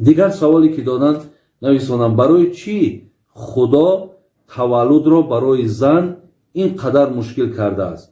Дигар саволе ки доданд, нависонам: барои чӣ Худо таваллудро барои зан ин қадар мушкил кардааст?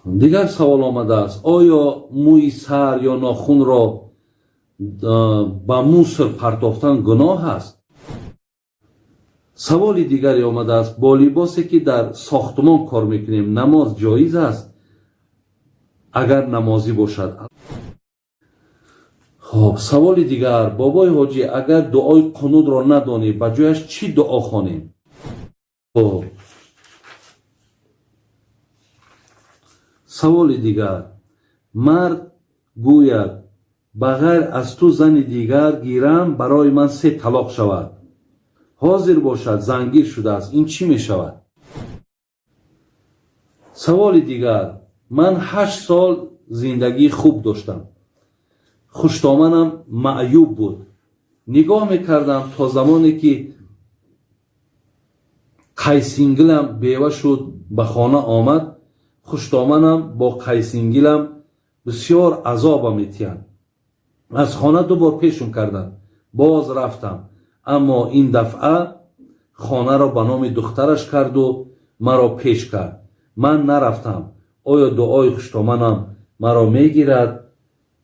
Дигар савол омадааст: оё мӯи сар ё нохунро ба мусор партофтан гуноҳ аст? Саволи дигаре омадааст: бо либосе ки дар сохтмон кор мекунем, намоз ҷоиз аст, агар намозӣ бошад? Хоб, саволи дигар: бобои ҳоҷӣ, агар дуои қунудро надонӣ, ба ҷояш чӣ дуо хонем? Хоб, саволи дигар: мард гӯяд, ба ғайр аз ту зани дигар гирам, барои ман 3 талоқ шавад. Ҳозир бошад, зангир шудааст, ин чӣ мешавад? Саволи дигар: ман 8 сол зиндагии хуб доштам, хуштоманам маъюб буд. Нигоҳ мекардам то замоне ки қайсингилам бева шуд, ба хона омад. Хуштоманам бо қайсингилам бисёр азобам метиҳанд. Аз хона 2 бор пешум карданд, боз рафтам, аммо ин дафъа хонаро ба номи духтараш карду маро пеш кард. Ман нарафтам. Оё дуои хуштоманам маро мегирад?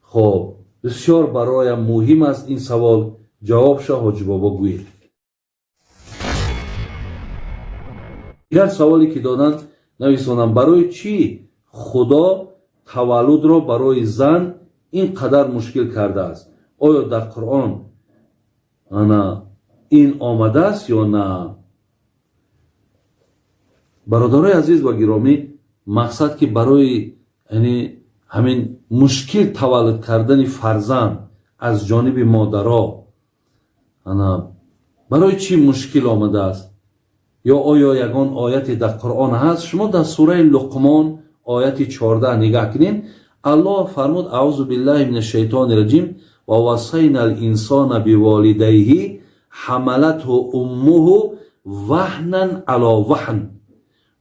Хоб, бисёр бароям муҳим аст ин савол. Ҷавобша ҳоҷи бобо гӯед. Дигар саволе ки доданд, нависонам: барои чӣ Худо таваллудро барои зан ин қадар мушкил кардааст? Оё дар Қуръон ана ин омадааст ё на? Бародарои азиз ва гиромӣ, мақсад ки барои яъне ҳамин мушкил таваллуд кардани фарзанд аз ҷониби модаро, ана барои чӣ мушкил омадааст? Ё оё ягон ояте дар Қуръон ҳаст? Шумо дар сураи Луқмон ояти 14 нигаҳ кунед. Аллоҳ фармуд: аузу биллаҳи мин ашшайтони раҷим, ва вассайна алинсона биволидайҳи ҳамалатҳу уммуҳу ваҳнан ало ваҳн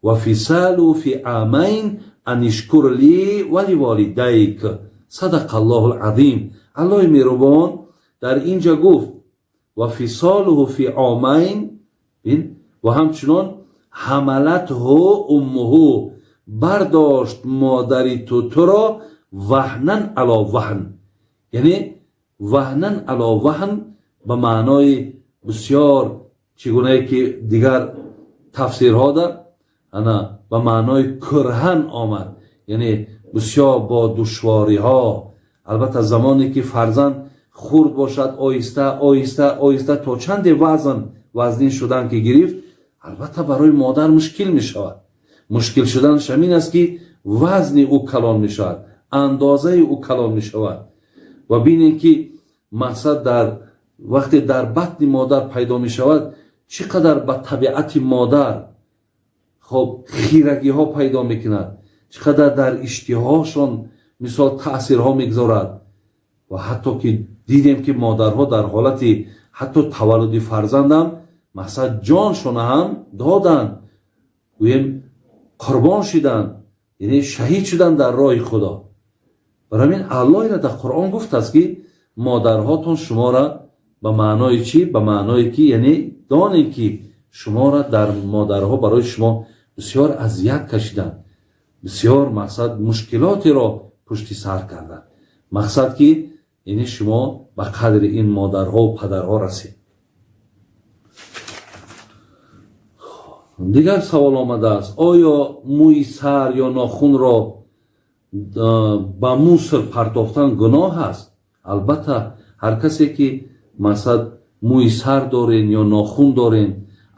ва фисалу фи амайн ан ишкур ли ва ливолидайк. Садақа Аллоҳу алазим. Аллоҳи меҳрубон дар инҷа гуфт: ва фисолуҳу фи омайн, ва ҳамчунон ҳамалатҳу уммуҳу, бардошт модари ту туро ваҳнан ало ваҳн, яъне ваҳнан ало ваҳн ба маънои бисёр чӣ гунае ки дигар тафсирҳо да ана ба маънои кӯрҳан омад, яъне бисёр бо душвориҳо. Албатта, замоне ки фарзанд хурд бошад, оҳиста оҳиста оҳиста то чанде вазн вазнин шудан ки гирифт, албатта барои модар мушкил мешавад. Мушкил шуданаш ҳамин аст ки вазни ӯ калон мешавад, андозаи ӯ калон мешавад. Ва бинем ки мақсад дар вақте дар батни модар пайдо мешавад, чӣ қадар ба табиати модар хоб хирагиҳо пайдо мекунад, чӣ қадар дар иштиҳошон мисол таъсирҳо мегузорад. Ва ҳатто ки дидем ки модарҳо дар ҳолати ҳатто таваллуди фарзандам мақсад ҷоншона ҳам доданд, гӯем қурбон шуданд, яъне шаҳид шуданд дар роҳи Худо. Барои ҳамин Аллоҳ ира дар Қуръон гуфтааст ки модарҳотон шуморо ба маънои чӣ? Ба маъное ки яъне донем ки шуморо дар модарҳо барои шумо бисёр азият кашиданд, бисёр мақсад мушкилотеро пушти сар карданд, мақсад ки яъне шумо ба қадри ин модарҳову падарҳо расед. Дигар савол омадааст: оё мӯи сар ё нохунро ба мусор партофтан гуноҳ аст? Албатта, ҳар касе ки мақсад мӯи сар дорен ё нохун дорен,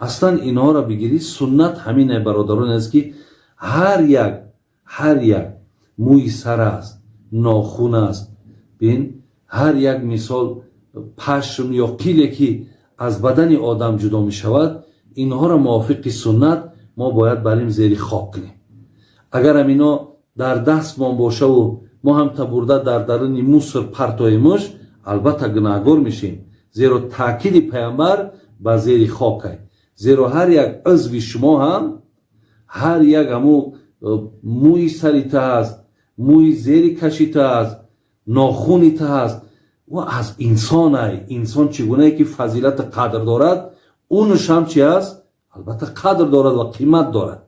аслан инҳоро бигирӣ, суннат ҳамине, бародарон, аст ки ҳар як мӯи сар аст, нохун аст, бин, ҳар як мисол пашм ё қиле ки аз бадани одам ҷудо мешавад, инҳоро мувофиқи суннат мо бояд барим зери хок кунем. Агарам ино дар дастмон бошаву мо ҳам табурда дар даруни мусор партоемуш, албатта гунаҳгор мешем, зеро таъкиди паямбар ба зери хокай. Зеро ҳар як узви шумо ҳам, ҳар як ҳаму мӯи сари та аст, мӯи зери каши та аст, Нохуни ту ҳаст, ӯ аз инсонай. Инсон чӣ гунае ки фазилати қадр дорад, унушам чи аст? Албатта, қадр дорад ва қимат дорад.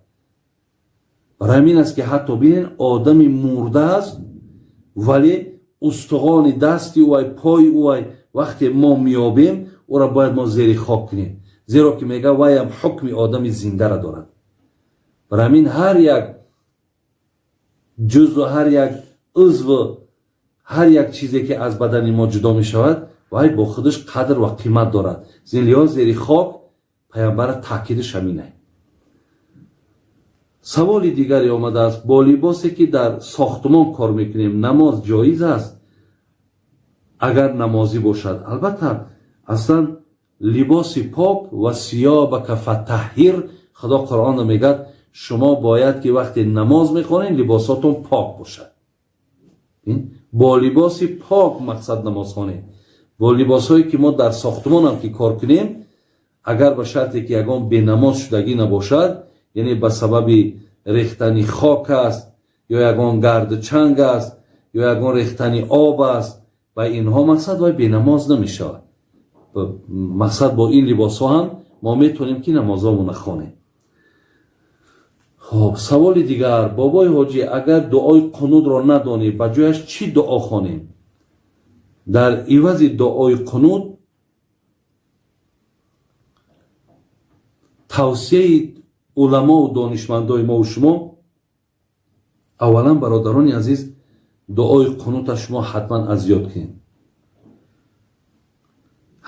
Барои ҳамин аст, ки ҳатто бинед, одами мурда аст, вале устухони дасти ӯай, пои ӯай вақте мо меёбем, ӯро бояд мо зери хок кунем, зеро ки мега, вайам ҳукми одами зиндара дорад. Барои ҳамин ҳар як ҷузу, ҳар як узву, ҳар як чизе, ки аз бадани мо ҷудо мешавад, вай бо худаш қадр ва қимат дорад. Зин лиҳоз зери хок паямбара таъкидаш ҳаминае. Саволи дигаре омадааст: бо либосе, ки дар сохтумон кор мекунем, намоз ҷоиз аст, агар намозӣ бошад? Албатта, аслан либоси пок ва сиёбака фатаҳҳир, Худо Қуръонро мегӯяд, шумо бояд, ки вақте намоз мехонед, либосотон пок бошад. Бо либоси пок, мақсад, намоз хонед. Бо либосҳое, ки мо дар сохтумонам ки кор кунем, агар ба шарте ки ягон бенамоз шудагӣ набошад, яъне ба сабаби рехтани хок аст ё ягон гарду чанг аст ё ягон рехтани об аст, ба инҳо, мақсад, вай бенамоз намешавад. Мақсад, бо ин либосҳо ҳам мо метавонем, ки намозҳомона хонем. Хоб, саволи дигар: бобои ҳоҷӣ, агар дуои қунудро надонӣ, ба ҷояш чӣ дуо хонем? Дар ивази дуои қунуд тавсияи уламову донишмандои мову шумо, аввалан, бародарони азиз, дуои қунута шумо ҳатман аз ёд кунед.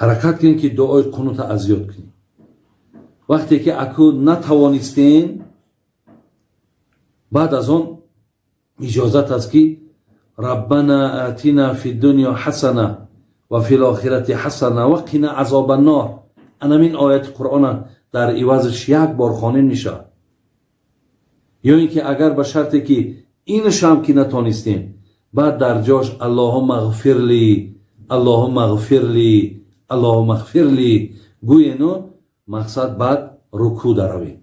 Ҳаракат кунед, ки дуои қунута аз ёд кунед. Вақте ки аку натавонистен, баъд аз он иҷозат аст, ки раббана атина фи дунё ҳасана ва фи лохирати ҳасана ва қина азоба ннор, анамин ояти Қуръона дар ивазаш як бор хонем мешавад. Ё ин ки агар ба шарте ки инашам ки натонистем, баъд дар ҷош аллоҳумма ғфир ли, аллоҳумма ғфир ли, аллоҳумма ғфир ли гӯену, мақсад, баъд рукӯ даравем.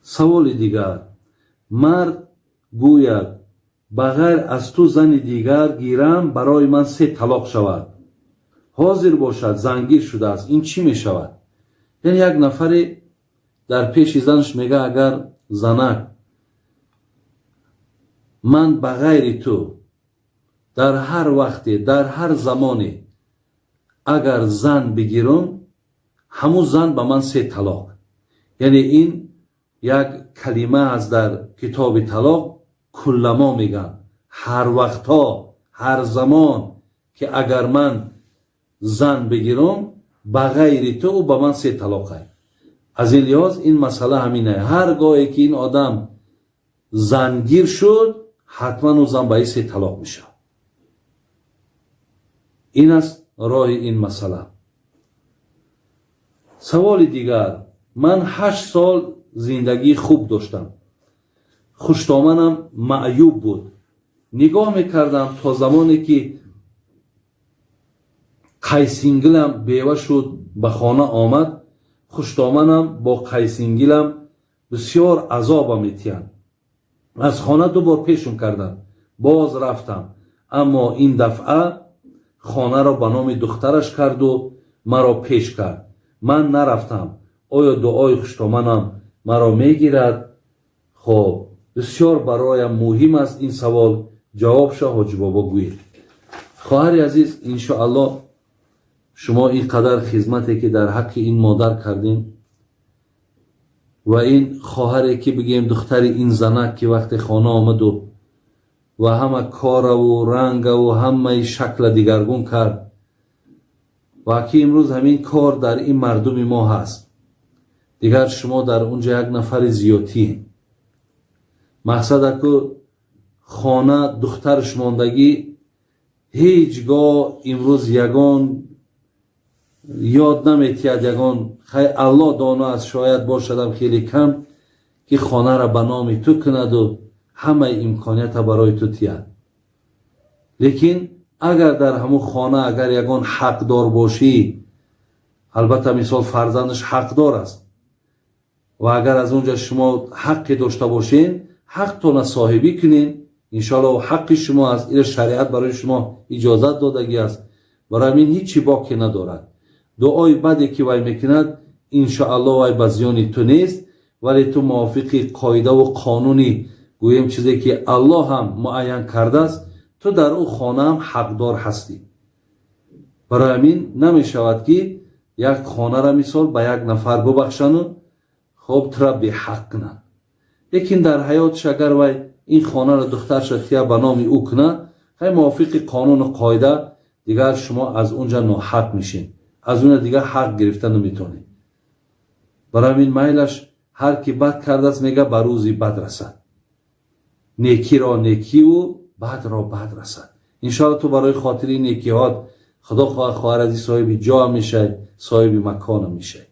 Саволи дигар: мард гӯяд, ба ғайр аз ту зани дигар гирам, барои ман се талоқ шавад. Ҳозир бошад, зангир шудааст, ин чӣ мешавад? Яъне як нафаре дар пеши занаш мега, агар занак, ман ба ғайри ту дар ҳар вақте, дар ҳар замоне агар зан бигирам, ҳамун зан ба ман се талоқ. Яъне ин як калима аст дар китоби талоқ, кулламо мегӯянд, ҳар вақтҳо, ҳар замон ки агар ман зан бигирам ба ғайри ту, ӯ ба ман се талоқ. Аз ин лиҳоз ин масъала ҳаминае: ҳар гоҳе ки ин одам зангир шуд, ҳатман ӯ зан ба ин се талоқ мешавад. Ин аст роҳи ин масъала. Саволи дигар: ман 8 сол зиндагии хуб доштам, хуштоманам маъюб буд, нигоҳ мекардам, то замоне ки қайсингилам бева шуд, ба хона омад. Хуштоманам бо қайсингилам бисёр азобам метиҳанд. Аз хона ду бор пешум карданд, боз рафтам, аммо ин дафъа хонаро ба номи духтараш карду маро пеш кард. Ман нарафтам. Оё дуои хуштоманам маро мегирад? Хоб, бисёр бароям муҳим аст ин савол, ҷавобша, ҳоҷибобо, гӯед. Хоҳари азиз, иншоаллоҳ, шумо ин қадар хизмате, ки дар ҳаққи ин модар кардем, ва ин хоҳаре, ки бигӯем, духтари ин занак, ки вақте хона омаду ва ҳама кораву рангаву ҳамаи шакла дигаргун кард, ва ки имрӯз ҳамин кор дар ин мардуми мо ҳаст. Дигар шумо дар унҷа як нафари зиётӣ, мақсад, аку хона духтараш мондагӣ, ҳеҷ гоҳ имрӯз ягон ёд наметиҳад, ягон хай, Аллоҳ доно аст, шояд бошадам хеле кам, ки хонара ба номи ту кунаду ҳамаи имконията барои ту тиҳад. Лекин агар дар ҳамун хона агар ягон ҳақдор бошӣ, албатта, мисол, фарзандаш ҳақдор аст. Ва агар аз он ҷа шумо ҳаққе дошта бошен, ҳақтона соҳибӣ кунен. Иншоалло, ҳаққи шумо аст, ила шариат барои шумо иҷозат додагӣ аст. Барои ҳамин ҳичи боке надорад. Дуои баде ки вай мекунад, иншоалло, вай ба зиёни ту нест, вале ту мувофиқи қоидаву қонуни, гӯем, чизе ки Аллоҳ ҳам муайян кардааст, ту дар ӯ хонаам ҳақдор ҳастӣ. Барои ҳамин намешавад, ки як хонара, мисол, ба як нафар бубахшану хоб тура беҳақ кунанд. Лекин дар ҳаётш агар вай ин хонаро духтарша тия ба номи ӯ кунад, хай, мувофиқи қонуну қоида дигар шумо аз он ҷа ноҳақ мешед, аз он дигар ҳақ гирифта наметавонед. Барои ҳамин майлаш, ҳар ки бад кардааст, мега, ба рӯзи бад расад, некиро некиву бадро бад расад. Иншоалло, ту барои хотири некиҳот, худо хоҳад, хоҳар азиз, соҳиби ҷо мешавӣ, соҳиби макона мешавӣ.